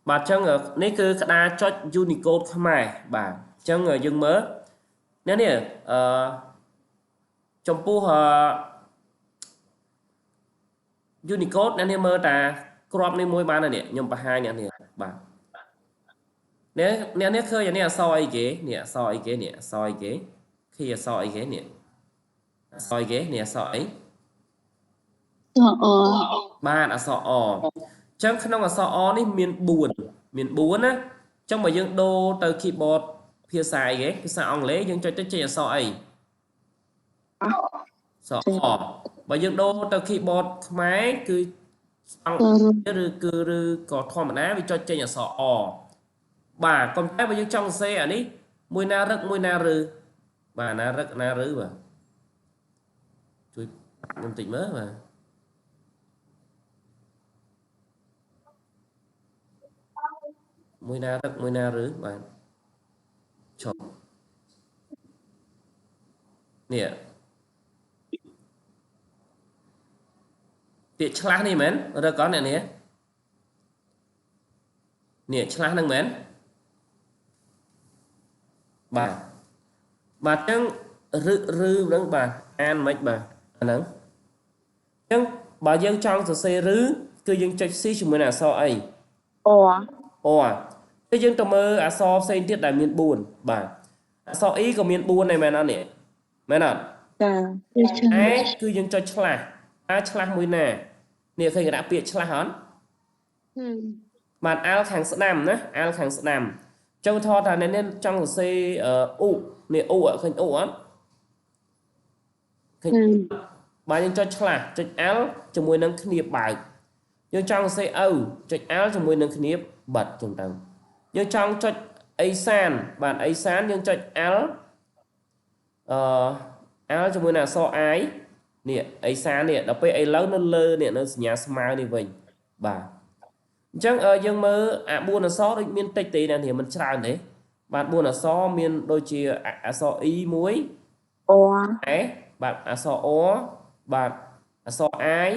បាទអញ្ចឹងនេះគឺក្តារចុច Unicode ខ្មែរបាទអញ្ចឹងយើងមើលនេះនេះអឺចំពោះអឺ Unicode អ្នកនេះមើលតាក្របនេះមួយបានហើយនេះខ្ញុំបង្ហាញអ្នកនេះបាទនេះអ្នកនេះឃើញអានេះអក្សរអីគេនេះអក្សរអីគេនេះអក្សរអីគេឃើញអក្សរអីគេនេះអក្សរអីគេនេះអក្សរអី អអបាទអក្សរអអញ្ចឹងក្នុងអក្សរអនេះមាន4មាន4ណាអញ្ចឹងបើយើងដូរទៅ keyboard ភាសាអីគេភាសាអង់គ្លេសយើងចុចទៅចេញអក្សរអីអក្សរអបើយើងដូរទៅ keyboard ខ្មែរគឺអង់គ្លេសឬគឺឬក៏ធម្មតាវាចុចចេញអក្សរអបាទកុំតែបើយើងចង់សរសេរអានេះមួយណារឹកមួយណាឬបាទណារឹកណាឬបាទជួយខ្ញុំតិចមើលបាទមួយណារឹកមួយណាឬបាទឈប់នេះពាក្យឆ្លាស់នេះមែនឬក៏អ្នកនេះនេះឆ្លាស់ហ្នឹងមែនបាទបាទអញ្ចឹងឬឬហ្នឹងបាទអានមិនបាទអាហ្នឹងអញ្ចឹងបើយើងចង់សរសេរឬគឺយើងចុច C ជាមួយនឹងអក្សរអីអអគឺយើងទៅមើលអក្សរផ្សេងទៀតដែលមាន4បាទអក្សរ E ក៏មាន4ដែរមែនអត់នេះមែនអត់ ចា ឯគឺយើងចុចឆ្លាស់តើឆ្លាស់មួយណានេះឃើញគេដាក់ពាក្យឆ្លាស់អត់បាទអាល់ខាងស្ដាំណាអាល់ខាងស្ដាំចង់ថតថាអ្នកនេះចង់សរសេរអ៊ុនេះអ៊ុឃើញអ៊ុអត់ឃើញបាទយើងចុចឆ្លាស់ចុចអាល់ជាមួយនឹងគ្នាបើកយើងចង់សរសេរឪចុចអាល់ជាមួយនឹងគ្នាបិទចឹងទៅយើងចង់ចុចអីសានបាទអីសានយើងចុចអាល់អាល់ជាមួយនឹងអក្សរ I នេះអីសាននេះដល់ពេលឥឡូវនៅលើនេះនៅសញ្ញាស្មើនេះវិញបាទអញ្ចឹងយើងមើលអា4អក្សរដូចមានតិចទេណានេះមិនច្រើនទេបាទ4អក្សរមានដូចជាអក្សរ E មួយ អ E បាទអក្សរ O បាទអក្សរ I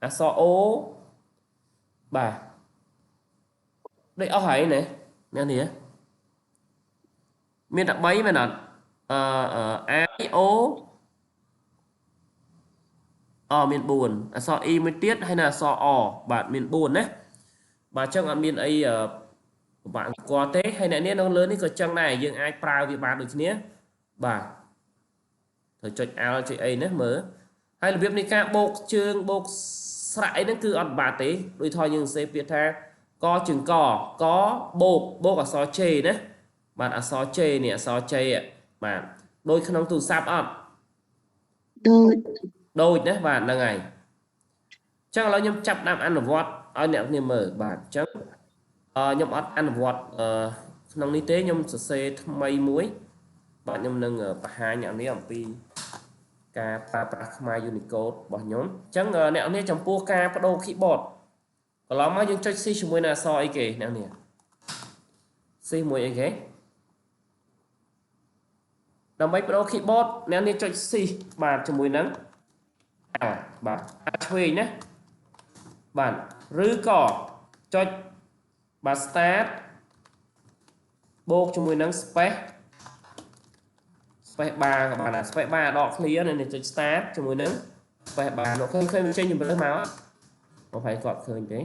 អក្សរ O បាទដូចអស់ហើយណាអ្នកនេះមានតែ3មែនអត់អឺ I O អមាន4អក្សរ E មួយទៀតហើយនៅអក្សរ O បាទមាន4ណាបាទអញ្ចឹងអត់មានអីពិបាកស្គាល់ទេហើយអ្នកនេះនៅលើនេះក៏ចឹងដែរយើងអាចប្រើវាបានដូចគ្នាបាទត្រូវចុច Alt ចុចអីណាមើលហើយរបៀបនៃការបូកជើងបូកស្រៈអីហ្នឹងគឺអត់បាក់ទេដូចថយយើងសរសេរពាក្យថាកជើងកកបូកបូកអក្សរ J ណាបាទអក្សរ J នេះអក្សរ J បាទដូចក្នុងទូរស័ព្ទអត់ដូចដូចណាបាទហ្នឹងហើយអញ្ចឹងឥឡូវខ្ញុំចាប់ដើមអនុវត្តឲ្យអ្នកគ្នាមើលបាទអញ្ចឹងខ្ញុំអត់អនុវត្តក្នុងនេះទេខ្ញុំសរសេរថ្មីមួយបាទខ្ញុំនឹងបង្ហាញអ្នកនេះអំពីការប្រើប្រាស់ខ្មែរ Unicode របស់ខ្ញុំអញ្ចឹងអ្នកនេះចំពោះការបដូរ keyboard កន្លងមកយើងចុច C ជាមួយនឹងអក្សរអីគេអ្នកនេះ C មួយអីគេដើម្បីបដូរ keyboard អ្នកនេះចុច C បាទជាមួយនឹង A បាទ A ឆ្វេងណាបាទឬក៏ចុចបាទ start បូកជាមួយនឹង space space bar ក៏បានដែរ space bar ដក clear នេះចុច start ជាមួយនឹង space bar លោកឃើញឃើញវាចេញជំរឿមកមកហើយគាត់ឃើញទេ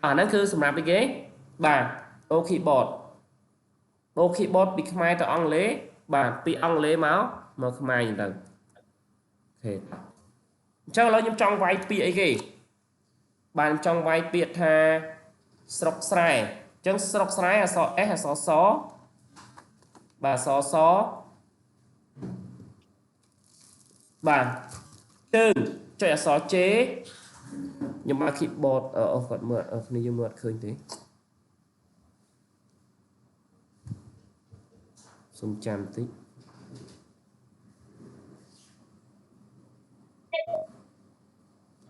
អាហ្នឹងគឺសម្រាប់អីគេបាទដូរ keyboard ដូរ keyboard ពីខ្មែរទៅអង់គ្លេសបាទពីអង់គ្លេសមកខ្មែរអញ្ចឹងទៅអូខេអញ្ចឹងឥឡូវខ្ញុំចង់វាយពាក្យអីគេបាទខ្ញុំចង់វាយពាក្យថាស្រុកស្រែអញ្ចឹងស្រុកស្រែអក្សរ S អក្សរសបាទអក្សរសបាទជើងចុចអក្សរ J ខ្ញុំបើក keyboard អូគាត់មើលគ្នាយើងមើលអត់ឃើញទេសូមចាំតិច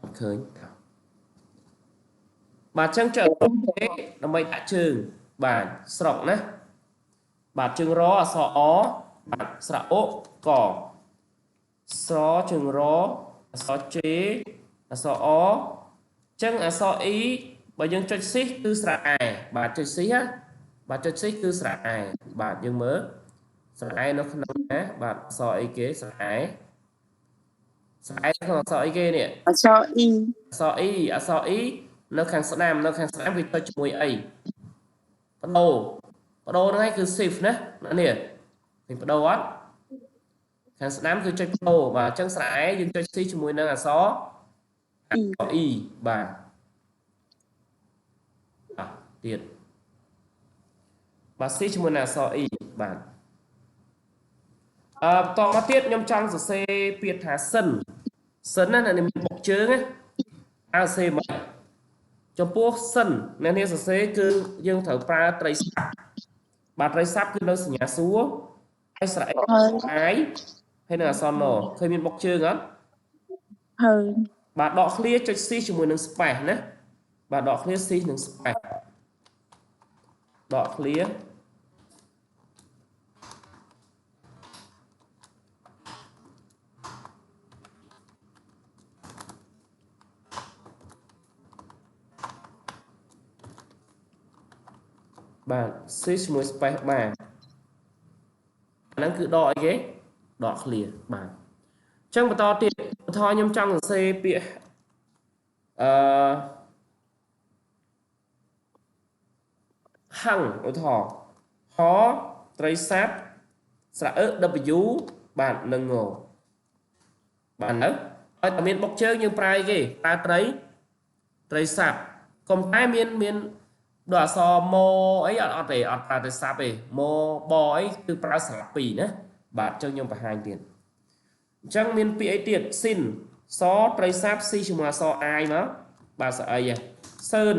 អត់ឃើញបាទអញ្ចឹងចុចអក្សរ J ដើម្បីដាក់ជើងបាទស្រុកណាបាទជើងរអក្សរអបាទស្រៈអុកស្រជើងរអក្សរ J អក្សរអអញ្ចឹងអក្សរ E បើយើងចុច shift គឺស្រៈ e បាទចុច shift ណាបាទចុច shift គឺស្រៈ e បាទយើងមើលស្រៈ e នៅក្នុងណាបាទអក្សរអីគេស្រៈ e ស្រៈ e ក្នុងអក្សរអីគេនេះ អក្សរ E អក្សរ E អក្សរ E នៅខាងស្ដាំនៅខាងស្ដាំវាចុចជាមួយអីបដូរបដូរហ្នឹងឯងគឺ shift ណានេះឃើញបដូរអត់ខាងស្ដាំគឺចុចបដូរបាទអញ្ចឹងស្រៈ E យើងចុច shift ជាមួយនឹងអក្សរ E E បាទអ่ะទៀតបាទ C ជាមួយនឹងអក្សរ E បាទអឺបន្តមកទៀតខ្ញុំចង់សរសេរពាក្យថាសិនសិនណាអ្នកនេះមានបុកជើងណាអើសេមកចំពោះសិនអ្នកនេះសរសេរគឺយើងត្រូវប្រើត្រីស័ព្ទបាទត្រីស័ព្ទគឺនៅសញ្ញាសួរហើយស្រៈ ហើយ I ហើយនឹងអក្សរណឃើញមានបុកជើងអត់ ហើយ បាទដកឃ្លាចុច C ជាមួយនឹង space ណាបាទដកឃ្លា C នឹង space ដកឃ្លាបាទ C ជាមួយ space បាទអាហ្នឹងគឺដកអីគេដកឃ្លាបាទអញ្ចឹងបន្តទៀតឧទាហរណ៍ខ្ញុំចង់សរសេរពាក្យអឺហឹងឧទាហរណ៍ហត្រីស័ព្ទស្រៈអឺ W បាទនឹងងបាទនៅហើយតែមានបុកជើងយើងប្រើអីគេប្រើត្រីត្រីស័ព្ទកុំតែមានមានដល់អក្សរមអីអត់អត់ទេអត់ប្រើត្រីស័ព្ទទេមបអីគឺប្រើស្លាប់ពីរណាបាទអញ្ចឹងខ្ញុំបង្ហាញទៀតអញ្ចឹងមានពាក្យអីទៀតស៊ីនសត្រីស័ព្ទស៊ីជាមួយអក្សរ I មកបាទស្អីហ៎សឿន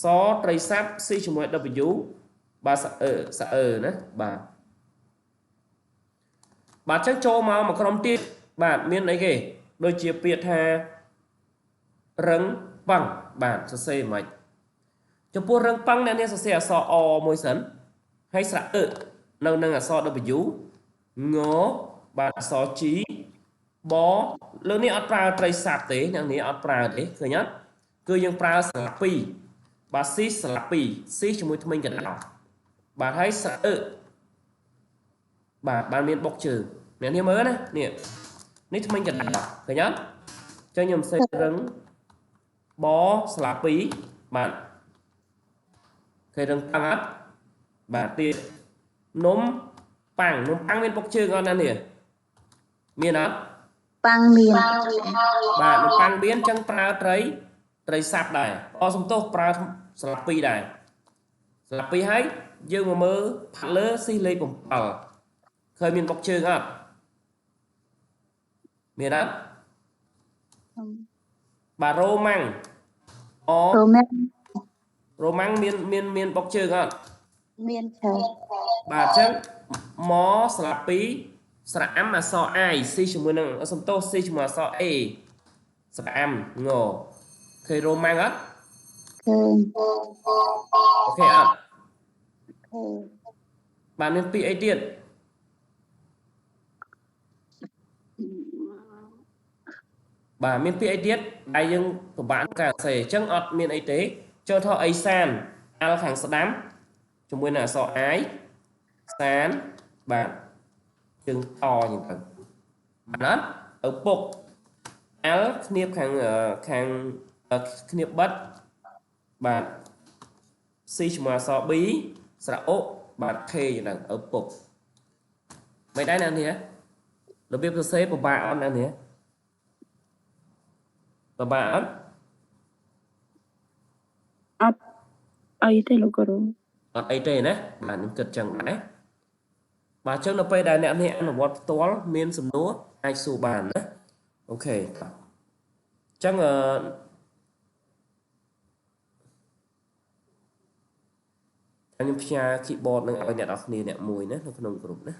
សត្រីស័ព្ទស៊ីជាមួយ W បាទស្អឺស្អឺណាបាទបាទអញ្ចឹងចូលមកមួយក្រុមទៀតបាទមានអីគេដូចជាពាក្យថារឹងប៉ឹងបាទសរសេរមិនចំពោះរឹងប៉ឹងអ្នកនេះសរសេរអក្សរអមួយសិនហើយស្រៈអឺនៅនឹងអក្សរ W ងបាទអក្សរ G បលើនេះអត់ប្រើត្រីស័ព្ទទេអ្នកនេះអត់ប្រើទេឃើញអត់គឺយើងប្រើស្លាប់2បាទ C ស្លាប់2 C ជាមួយថ្មិញកណ្ដោបាទហើយស្រៈអឺបាទបានមានបុកជើងអ្នកនេះមើលណានេះនេះថ្មិញកណ្ដោឃើញអត់ចឹងខ្ញុំសេរឹងបស្លាប់2បាទឃើញរឹងប៉ាំងអត់បាទទៀតនំប៉ាំងនំប៉ាំងមានបុកជើងអត់ណានេះមានអត់ ប៉ាំងមាន បាទនំប៉ាំងមានចឹងប្រើត្រីត្រីស័ព្ទដែរអសំទោសប្រើស្លាបពីរដែរស្លាបពីរហើយយើងមកមើលផាត់លើស៊ីលេខ7ឃើញមានបុកជើងអត់មានអត់បាទរ៉ូម៉ាំងអ រ៉ូម៉ាំង រ៉ូម៉ាំងមានមានមានបុកជើងអត់ មានច្រើន បាទអញ្ចឹងមកស្លាបពីរស្រៈអាំអក្សរ I ស៊ីជាមួយនឹងសំទោសស៊ីជាមួយអក្សរ A ស្រៈអាំងឃើញរ៉ូម៉ាំងអត់ ឃើញ អូខេអត់ ឃើញ បាទមានពាក្យអីទៀតបាទមានពាក្យអីទៀតដែលយើងពិបាកក្នុងការសរសេរអញ្ចឹងអត់មានអីទេចូលថោអីសានអាល់ខាងស្ដាំជាមួយនឹងអក្សរ I សានបាទជើងតអញ្ចឹងទៅបាទអត់ឪពុកអាល់គ្នាបខាងខាងគ្នាបបិទបាទ C ជាមួយអក្សរ B ស្រៈអុបាទ K យ៉ាងហ្នឹងឪពុកមិនដែរអ្នកនេះរបៀបសរសេរពិបាកអត់អ្នកនេះពិបាកអត់ អត់អីទេលោកគ្រូ អត់អីទេណាបាទខ្ញុំគិតចឹងដែរបាទអញ្ចឹងនៅពេលដែលអ្នកនេះអនុវត្តផ្ទាល់មានសំណួរអាចសួរបានណាអូខេបាទអញ្ចឹងអឺខ្ញុំផ្ញើ keyboard នឹងឲ្យអ្នកនរគ្នាអ្នកមួយណានៅក្នុងក្រុមណា